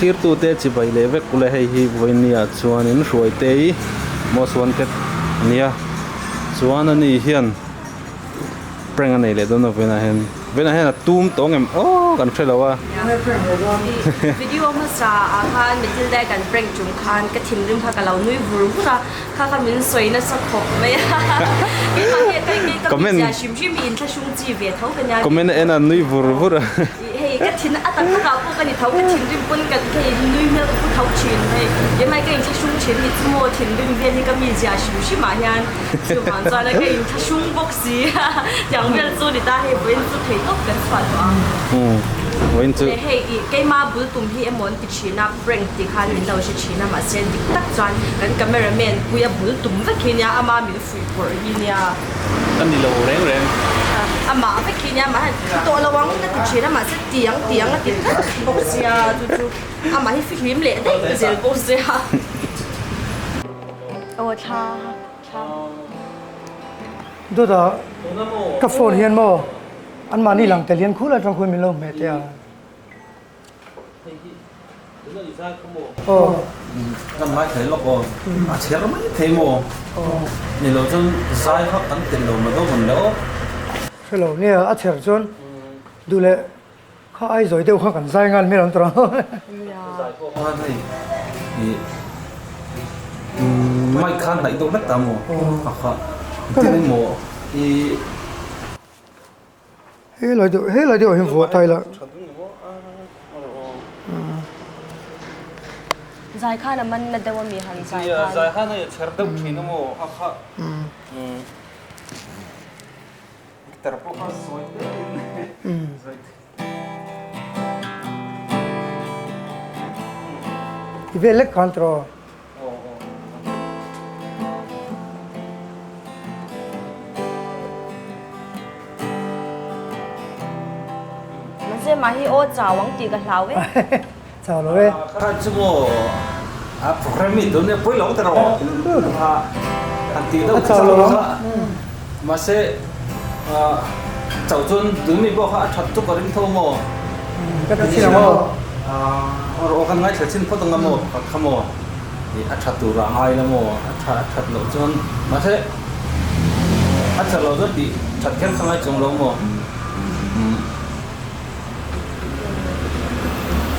Thlirtute chibai leh vek ule hei hi vawinia chuanin Hruaitei Most Wanted a nia chuan ani hian prank a nei leh dawn a vawiinah hian vawiinah hian a tum tawng em aw kan hre lo a. Video hmasa ah khan Matilda kan prank tum khan ka thinrim kha ka lo nui vur vur a kha kha min sawi nasa khawp mai a keimah hi kei kei ka mizia hrim hrim hi inthlahrung chi ve tho ka nia. Comment en a nui vur vur a. Hei ka thin a tak takah pawh ka ni tho ka thinrim pawn ka hei nui hmel ka pu tho thin hei keimah hi ka inthlahrung thin ni chu maw thinrim vel hi ka mizia hrim hrim ah hian chuvang chuan ka inthlahrung bawk si tiang vel chu ni ta hei vawiin chu thei tawp kan chhuah tawh ang vawiin chu leh hei ih keima bul tum hi emaw an ti thin a prank tih khan min lo hre thin a mahse dik tak chuan kan camera man puia bul tum vek hi nia ama min fuih pawrh hi nia. Ka ni lo reng reng. Amah vek hi nia amah hian thu tawh lo ang ka ti thin a mahse tiang tiang a ti tlat bawk sia chu chu amah hi fihlim leh daih zel bawk sia. Aw thla thla. Dawt a ka phone hian maw anmahni lang tel hian khulai atang khuan min lo hmeh teh a. Kan ngai thei lawk aw. A chher mai thei maw? Ni lo chuan zai kha kan tel lo mai deuh mawn le aw. Hre lo nia, a chher chuan duh leh kha ai zawi deuh kha kan zai ngal mai lo ang tawh ang. Zai pawh khan hei ih mic kha hnaih deuh hlek ta maw? A kha engtin emaw ih. Helai deuh helai deuh ah hian vuah ta ila. Zai khan a man na deuh a mi han zai khan. Zai khan hei a chher deuh thin a maw a kha guitar pawh kha sawi te in zai thei. Ti vel lek khan tawh. Mahse mah hi aw chau ang tih ka hlau e. Chau lo e. Kha chu maw a program i tun e pawi lo ta rawh han tih deuh chau lo ang. Mahse chau chuan tun mi pawh kha a that chu ka ring tho maw. Ka ti chin ang aw. Aw kan ngaithla chin phawt ang a maw pakhat kha maw ih a tha tur ah ngai la maw a tha a that loh chuan mahse a tha lo chuan tih that kher kha ngai chuang lo maw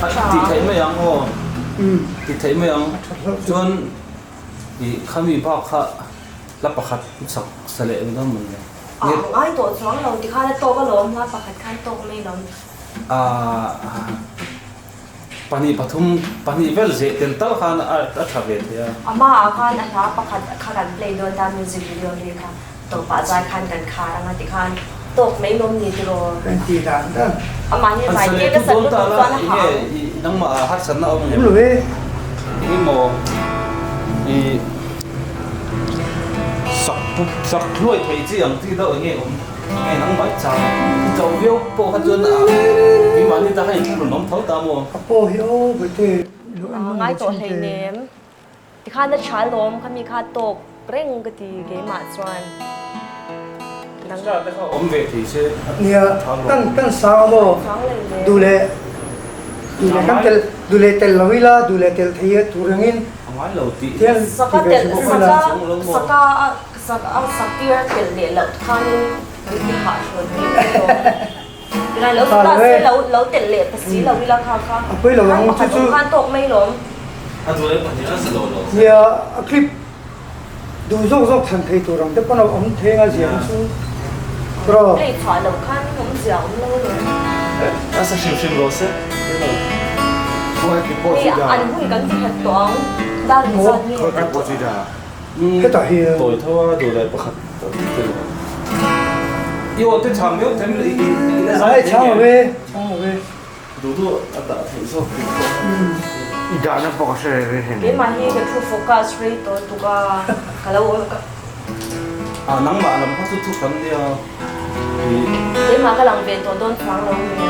a tih theih mai ang aw tih theih mai ang chuan ih khami bak kha hla pakhat sak sa leh ang dawn mawn le. A ngai tawh chuang lo tikhan a tawk alawm hla pakhat khan tawk mai lawm. Pahnih pathum pahnih vel zeh tel tal khan a tha ve thei a. A hmaah khan a hla pakhat kha kan play dawn ta music video ri kha tawpah zai khan kan khar anga tikhan tawk mai lawm ni tiraw. Kan ti dan dan. Amah hi zai tir ka sat lutuk chuan a hah ang. Nangmah ah harsatna awm ngem. Awm lo e. Engemaw i sak sak hluai thei chi ang chi deuh enge awm. Nge nang mai chang chauh viau pawh kha chuan a keimahni ta kha inthlahrun awm tho ta maw? Ka pawh hi aw Bawihte lo en ngai tawh hleinem tikhan a tha lawm khami kha tawk reng ka ti keimah chuan nang te kha awm ve thei se nia kan kan sang a maw duh leh duh leh kan tel duh leh tel lo ila duh leh tel thei a tur angin a ngai lo tih saka tel saka saka a Sak a sak tir a telh leh loh khanin kan ti hah thlawn mai mai lo. Rai lo ta se lo lo telh leh ta si lo ila kha kha. A pawi lo ang chu chu. Khan tawk mai lawm. A duh leh pahnih a sa lo lo. Nia a clip duh zawk zawk thlan thei tur ang te pawn a awm thei anga zia ang chu. Bro. Play chhuah loh khan awm zia awm lo lawm. A sa hrim hrim rawh se. Hei an hun kan ti khat tawh ang. Dar zat nge. Hetah hi Tawi tho a duh leh pakhat te lo. I aw te chhang viau them i i zai Ai chhang lo e, chhang lo e. Duh duh a dah theih zawk tih pawh. I dahna pawh ka hre reng reng. Keimah hi ka thu focus rei tawh tuk a, ka lo awm ka. A nangmah lam kha chu thu kan nia. Keimah ka lang ve tawh dawn chuang lo nge.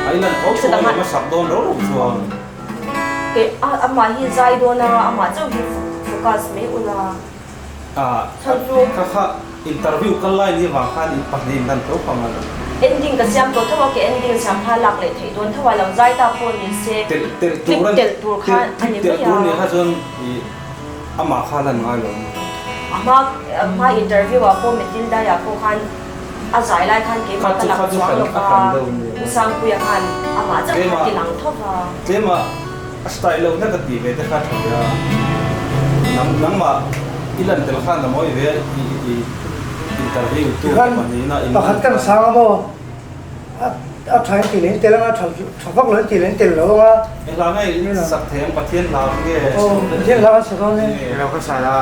A i lan tho tho a lawm a sak dawn ro ro chuan. Kei a amah hi zai dawn a, amah chauh hi focus mai ula. A Chhan chu. Kha kha interview kal lai ni avang khan in pahnih in lan tho pang a. Ending ka siam tawh tho a, ke ending siam kha lak leh theih dawn tho a, lo zai ta pawh ni se clip telh tur kha a ni mai a. Amah kha lan ngai lo. A hma a hma interview ah pawh Matilda-i ah pawh khan a zai lai khan keimah ka lang chuang lo va, Pu Sangpuia khan amah chauh kha ti lang tho va. Tlema a style lo na ka tih ve te kha tha ve a, nangmah i lan tel khan a mawi ve a i interview tu te pahnihin a in. Pakhat kan sang a maw? A tha in tih leh in tel anga tha tha vak lo in tih leh in tel lo anga. Eng hla nge in sak thei ang Pathian hla nge? Aw Pathian hla kan sa dawn e. Eng lo ka sa la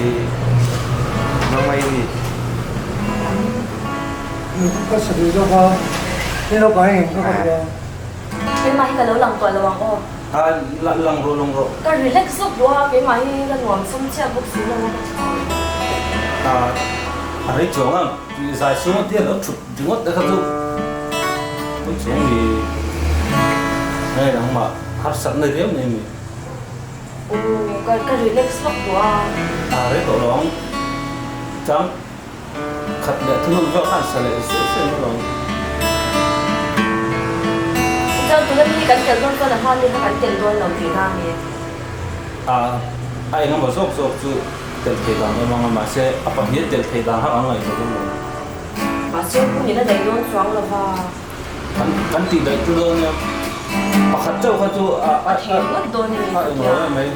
i nangmah i ni. Ka sa duh zawk a, in lo kai ngei ka ka duh a. Keimah hi ka lo lang tawh lo ang aw. A lang rawh lang rawh. Ka relax zawk duh a, keimah hi ka nuam sawm chiah bawk si lo a ka ti tawh. A rei chuang a, zai chhung a tia lo thut ringawt te kha chu pawi chuang mi hei nangmah harsatna riau nei mi. Aw ka ka relax lawk duh a. A rei tawh lo ang chang. Khat leh thunun vek khan sa leh zeuh zeuh mai lo. Chuan tuna mi kan tel dawn chuan a hma mi kha kan tel dawn lo tihna a mi? A a eng emaw zawk zawk chu tel thei dan awm ang a, mahse a pahnih tel thei dan kha kan ngaihtuah dawn lo. Mahse hun in a daih dawn chuang lo va. Kan kan tih daih chu dawn nia, pakhat chauh kha chu a a thei ngawt dawn a ni a englo em mai.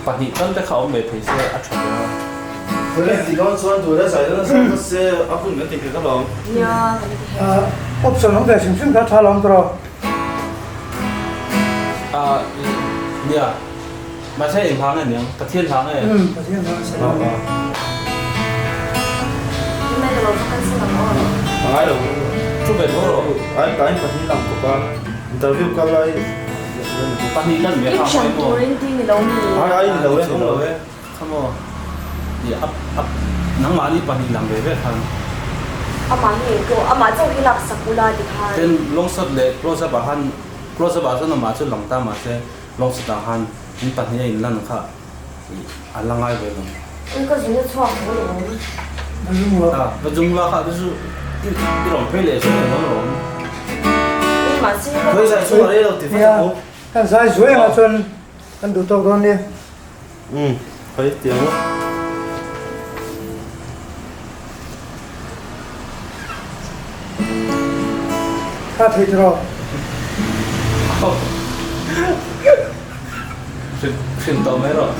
Pahnih tal te kha awm ve thei se a tha ber a. Khawi ti dawn chuan tur e zai dawn zai phawt se a hun kan ti thei ta lo. Nia kan ti thei. Option awm ve hrim hrim kha tha lo ang tawh. Ah nia mahse eng hla nge niang Pathian hla nge? Umm Pathian hla nge sa lo. Tunlai ka lo va cancel ang aw. A ngai lo. Thu ve tho rawh. Ai tain pahnih lang kawp a interview kal lai. Pahnih lan ve Clip hran turin ti ni lo mi? Ai ai ni lo e ni lo e. Khamaw i ap ap nangmahni pahnih lang ve ve khan. Amah hi engpawh amah chauh hi lak sak ula ti khan. Ten long shot leh close up ah khan close up ah chuan amah chu lang ta mahse long shot ah khan in pahnih a in lan kha i a la ngai ve lo. Ui ka zun a chhuak tho lo awm. Va zung la. A va zung la kha te chu i i rawn phei leh zawk em alawm. Ui mahse ka Khawi zai chu a rei lo ti vat a bawk. Kan zai zuai angah chuan kan duh tawk dawn nia. Umm khawi tiang a. Kha thei tiraw. Hrim tawh mai rawh.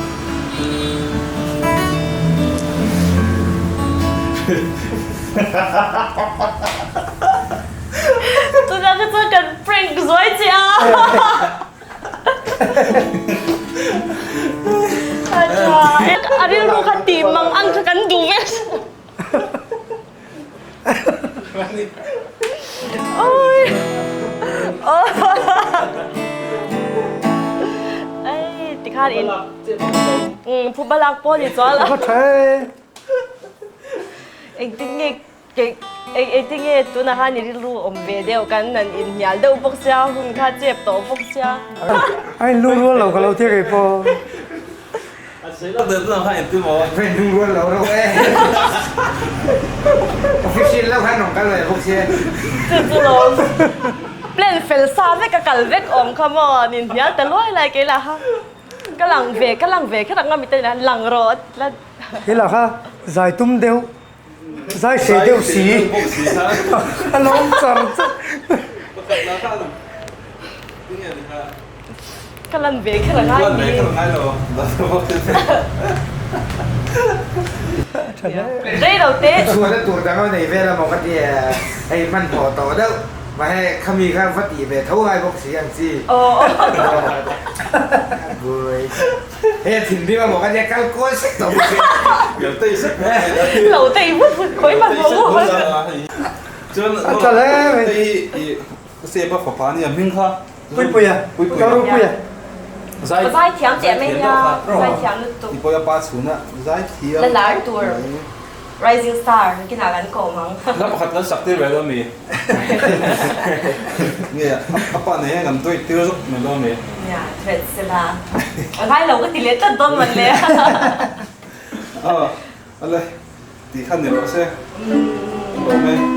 Tunah kha chuan kan prank zuai che a. A rilru kha tih mang ang kha kan duh vek. Ei tikhan in phu balak pawh ni chuan engtin nge engtin nge tunah khan i rilru awm ve deuh kan han inhnial deuh bawk sia hun kha chep tawh bawk sia. A inlu rual lo ka lo tir rih pawh. A sawi lak deuh tunah khan engtin maw? Ka inlu rual lo reuh e. Official lo khan rawn kal ve bawk sia. Chu chu lo plan fel sa vek a kal vek awm kha maw an inhnial ta luai lai kei lah kha ka lang ve ka lang ve kher ang a mite nen lang rawh a ti tlat. Kei lah kha zai tum deuh zai hreh deuh si a lawm char char. Pakhat lah khan tinge ni kha. Ka lan ve kher a ngai Lan ve kher a ngai lo. Rei lo te. Chhuan a tur dang a nei vel a maw ka ti e, hei hmanhmawh tawh deuh mahse khami kha va tih ve tho ngai bawk si ang chi. Bui. Hei a thinrim a maw ka tia kal kual sek tawh bawk si. Lo tei sek Lo tei vut vut khawi hmanhmawh vut. Chuan A tha hle mai. Hei Sepa fapa nia hming kha. Puipuia. Puipuia. Ropuia. Zai zai thiam teh mai nia. Zai thiam lutuk. Ti pawh a pa chhuna zai thiam. La lar tur rising star kinah kan kawm ang. La pakhat kan sak tir ve lo mi. Nge a pa nei hian kan duai tir zawk mai lo mi. Nia threat sela. A ngai lo ka ti leh tlat dawn man le. Aw ale ti khan ni rawh se. Lawm e.